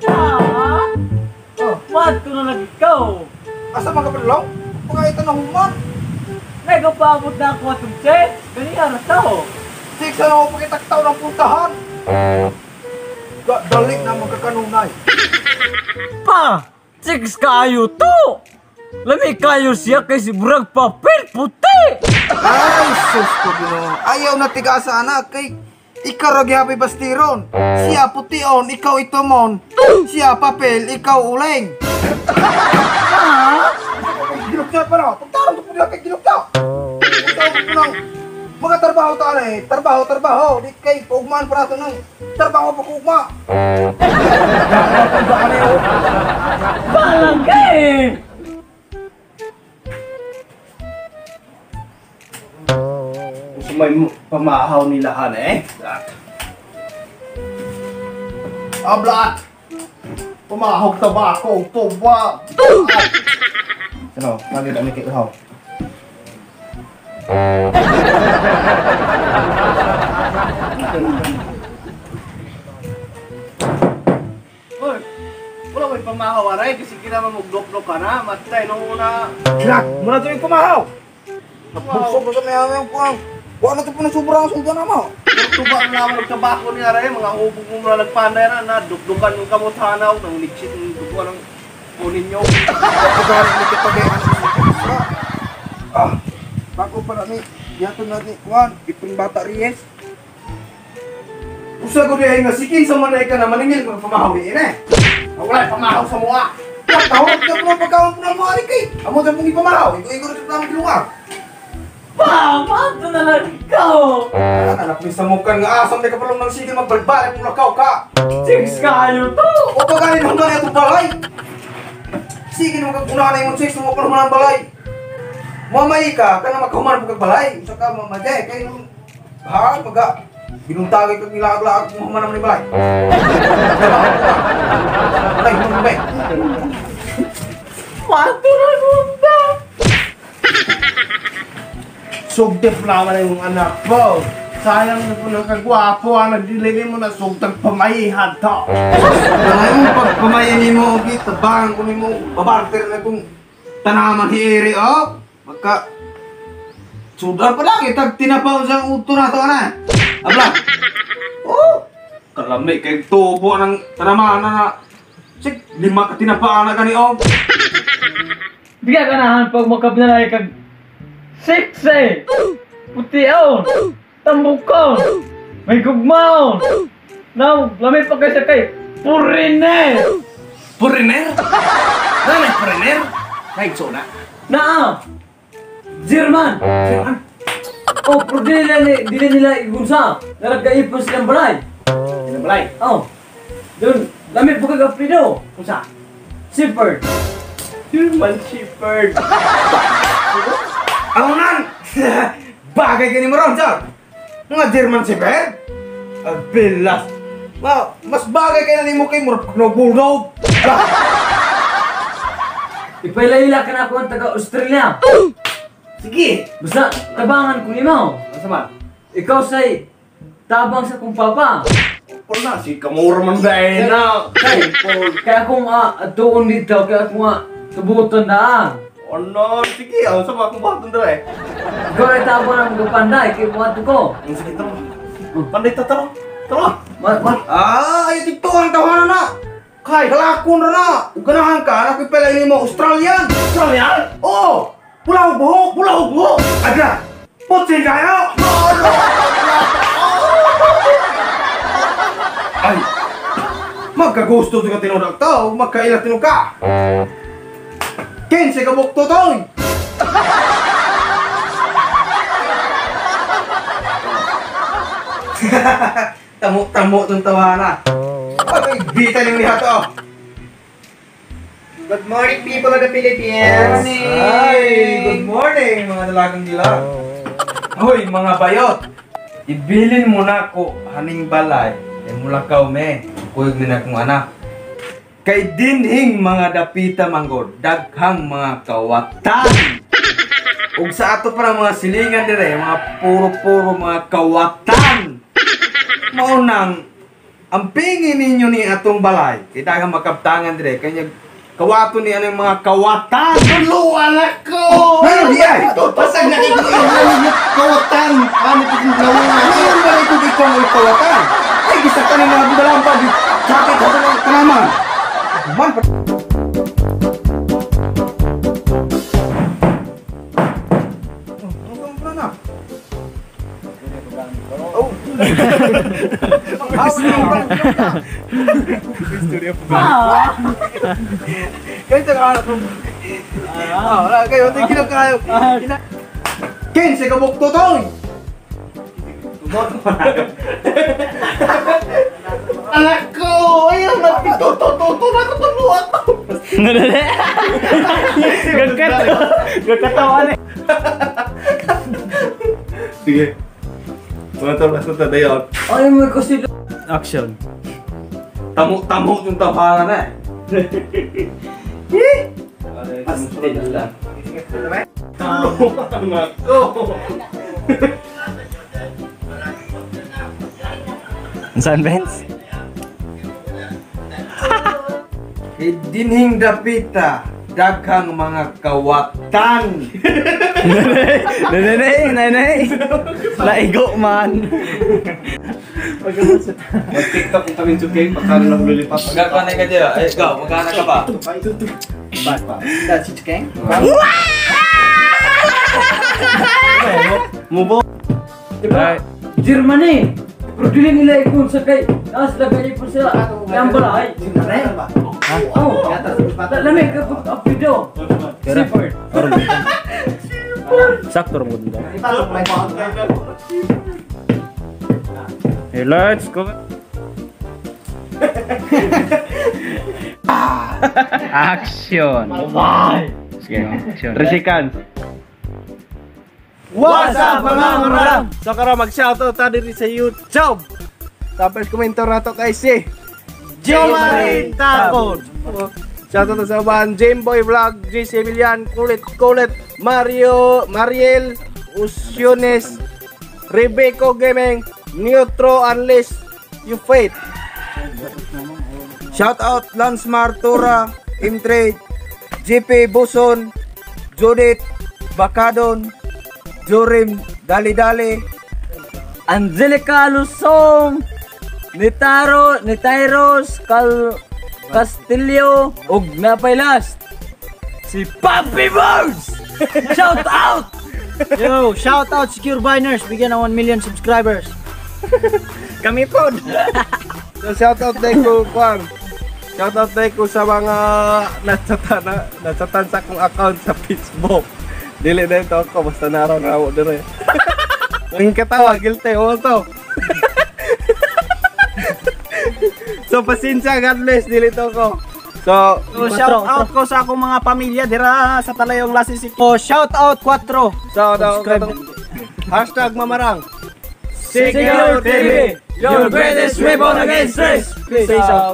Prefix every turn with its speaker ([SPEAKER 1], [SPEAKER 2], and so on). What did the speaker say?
[SPEAKER 1] Ah! Oh, wato na lang ikaw.
[SPEAKER 2] Asa mga padulong? Pagkaitan na human.
[SPEAKER 1] Nagapaabot na ako atong check. Ganiya na tao.
[SPEAKER 2] Six na ako pakitaktaw ng puntahan. Dali na magkakanunay.
[SPEAKER 1] Pa! Six kayo to! Lami kayo siya kay si Burag Papel Puti!
[SPEAKER 2] Ay, sus ko Ginoo. Ayaw na tiga sa anak kay ikaw ra gihapoy bastiron. Siya pution, ikaw itumon. Siya papel, ikaw uling.
[SPEAKER 1] Ha?
[SPEAKER 2] Gilok niya pa na. Pagtarong to po nila kay gilok niya. Pagtarong po ng mga trabaho ta eh. Trabaho, trabaho. Di kay paugmaan pa nato ng trabaho pa kugma.
[SPEAKER 1] Palangkay!
[SPEAKER 3] Gusto may pamahaw nila han eh. Ablat! Pamahog tabako, tuba! Ano, lagi na kay uhaw. Hoy, wala may pamahaw aray kasi kina magdok-dok ka na, matay nung una.
[SPEAKER 2] Kilak, muna ito yung pamahaw. Nagbusog na sa may aming puang. Wala na ito po ng sobrang sundo na mo.
[SPEAKER 3] Tuba ang naman ng tabako ni aray, mga hubog mo muna nagpanday na, na dukdukan yung kamutanaw, nang ligsit ng dugo ng kunin nyo.
[SPEAKER 2] Pagkakas ni kita kay ano. Ah, bago pa na ni, yato na ni Juan, ipin bata Reyes. Usa ko dihay nga sikin sa manay ka na maningil kung pamahaw ni ine.
[SPEAKER 3] Wala pamahaw sa mua.
[SPEAKER 2] Tawag ka po ng pagkaon po ng mga kay. Amo sa pong ipamahaw, igo-igo na sa namang lugar.
[SPEAKER 1] Pa! Wato na lang ikaw!
[SPEAKER 2] Ah, anak ni samukan nga asam di ka palong ng sigil magbalbalik mong lakaw ka.
[SPEAKER 1] Six kayo to!
[SPEAKER 2] O pagkain naman na itong balay. Sige naman kag unahan na imong sex mo pa naman ang balay. Mamay ka, kana magkahuman po kag balay. Usa ka mamay kay nung ha maga binuntagay kag nilaag-laag kung human naman ni balay. Balay mo ba?
[SPEAKER 1] Wato na gunda!
[SPEAKER 3] Sugtip naman yung anak mo. Sayang na po ng kagwapo ang nagdilili mo na sugtang pamahihan to.
[SPEAKER 2] Mga mo pagpamayin nimo og tabang ko nimo babarter na kung tanaman hiiri oh. Magka sudan pa lang itag tinapaw sa uto na to ana. Abla. Oh, kalami kay tubo ng tanaman na. Sik, lima ka tinapaan na gani oh.
[SPEAKER 1] Di ka ganahan pag makabinalay kag six eh! Putiaon! Tambukaon! May gugmaon! Now, lami pa kayo sa kay Purine!
[SPEAKER 3] Puriner? Nanay puriner? Naigso na.
[SPEAKER 1] Naa! German!
[SPEAKER 3] German?
[SPEAKER 1] Oh, pero dili nila igunsa. Naragkaipon silang balay.
[SPEAKER 3] Silang balay?
[SPEAKER 1] Oh. Dun, lami pa kag Alfredo.
[SPEAKER 3] Unsa?
[SPEAKER 1] Shepherd.
[SPEAKER 3] German Shepherd.
[SPEAKER 2] Ano nan? Bagay ka ni mo ron, sir. Mga German Shepherd? Abilas. Wow, mas bagay kay na nimo kay murag no bulldog.
[SPEAKER 1] Ipailaila ka na ako ang taga Australia.
[SPEAKER 3] Sige.
[SPEAKER 1] Basta tabangan ko nimo.
[SPEAKER 3] Asa man?
[SPEAKER 1] Ikaw say tabang sa kong papa.
[SPEAKER 3] Wala si kamura man dahil na.
[SPEAKER 1] Kaya akong atuon dito, kaya akong tubuton na.
[SPEAKER 3] Ano, sige, ang sama akong baton dere.
[SPEAKER 1] Ikaw ay tabang ng mga panday, kaya buhato ko.
[SPEAKER 3] Ang sige, tara. Panday ta, tara. Tara.
[SPEAKER 2] Ah, ay dito ang tawanan na. Kay, kalakon na na. Ug ganahan ka, anak ko pala mo Australian.
[SPEAKER 3] Australian?
[SPEAKER 2] Oo. Pula og buhok,
[SPEAKER 3] pula og buhok.
[SPEAKER 2] Aga. Puti kayo. Ay. Magkagusto ka tinuod tao, magkaila tinuod ka. Kinsa ka bukto toy. Tamo-tamo tong tawana. Ay, bita ning liha to.
[SPEAKER 4] Good morning, people of the Philippines.
[SPEAKER 2] Ay, good morning mga dalagang dilag. Hoy, mga bayot. Ibilin mo na ko haning balay. Kay mulakaw me. Kuyog ni na kong anak. Kay dinhing mga dapita manggod, daghang mga kawatan. Ug sa ato pa mga silingan dire, mga puro-puro mga kawatan. Mao nang Ang pingin ninyo ni atong balay, kay daghang makabtangan dire kanya kawato ni anong mga kawatan.
[SPEAKER 3] Tuluan ako!
[SPEAKER 2] Ano di ay?
[SPEAKER 3] Pasag na ikaw kawatan! Ano ito kung
[SPEAKER 2] Ano yun ba ito ikaw ang kawatan? Ay, gisa ka ni mga balampag. Sakit ako ng kanaman. Man, Oh. Ken, sa kabukto to!
[SPEAKER 3] Anak ko! Ayun, nagtutututo na ko tuluan ko!
[SPEAKER 1] Gagkatawan eh.
[SPEAKER 3] Sige. Mga tol, basta tayo.
[SPEAKER 1] Ay, may kasi... Action.
[SPEAKER 2] Tamo-tamo yung taparan eh.
[SPEAKER 1] Pastil lang.
[SPEAKER 3] Tuluan ako!
[SPEAKER 1] Saan, Benz?
[SPEAKER 2] Kay dinhing dapita, daghang mga kawatan.
[SPEAKER 1] Nanay, nanay. Laigo man.
[SPEAKER 3] Mag-TikTok kung kami 2K, pagkano lang lilipat.
[SPEAKER 2] Magkano ka dyan? Ay, ikaw, magkano ka pa?
[SPEAKER 4] That's it, gang.
[SPEAKER 3] Mubo!
[SPEAKER 1] Diba? Germany! Pero dili nila ikon sa kay... Taas lagay po sila. Yang balay. Oh! Lamig ka po video. Seaford.
[SPEAKER 5] Sakto rin ko. Hey, let's go. Action. Sige, action.
[SPEAKER 3] Resikan.
[SPEAKER 1] What's up, mga mamarang?
[SPEAKER 3] So karon mag-shoutout ta diri sa YouTube. Tapos komento rato kay si Jomarin Tapon. Shoutout sa uban Jamboy Vlog, JC Emilian, Kulit Kulit, Mario, Mariel, Usiones, Rebeco Gaming, Neutro Unless You Faith.
[SPEAKER 2] Shout out Lance Martura, Imtrade, JP Buson, Judith, Bacadon, Jorim, Dali Dali,
[SPEAKER 1] Angelica Luzon, Nitaro, Nitairos, Cal Castillo, ug napay last, si Papi Birds! Shout out!
[SPEAKER 4] Yo, shout out Secure Biners. Bigyan ng 1 million subscribers.
[SPEAKER 3] Kami po. So shoutout din ko kwan. Shoutout din ko sa mga natsatan sa akong account sa Facebook. Dili na ito ako basta naraw na ako dire. Ang katawa guilty o to. So pasensya, God bless, dili to ko. So,
[SPEAKER 4] So, shout out ko sa akong mga pamilya dira sa Talayong Lasisi. Oh, shout out 4.
[SPEAKER 3] So daw hashtag mamarang.
[SPEAKER 1] Secure TV, your greatest weapon against stress.
[SPEAKER 4] Peace out.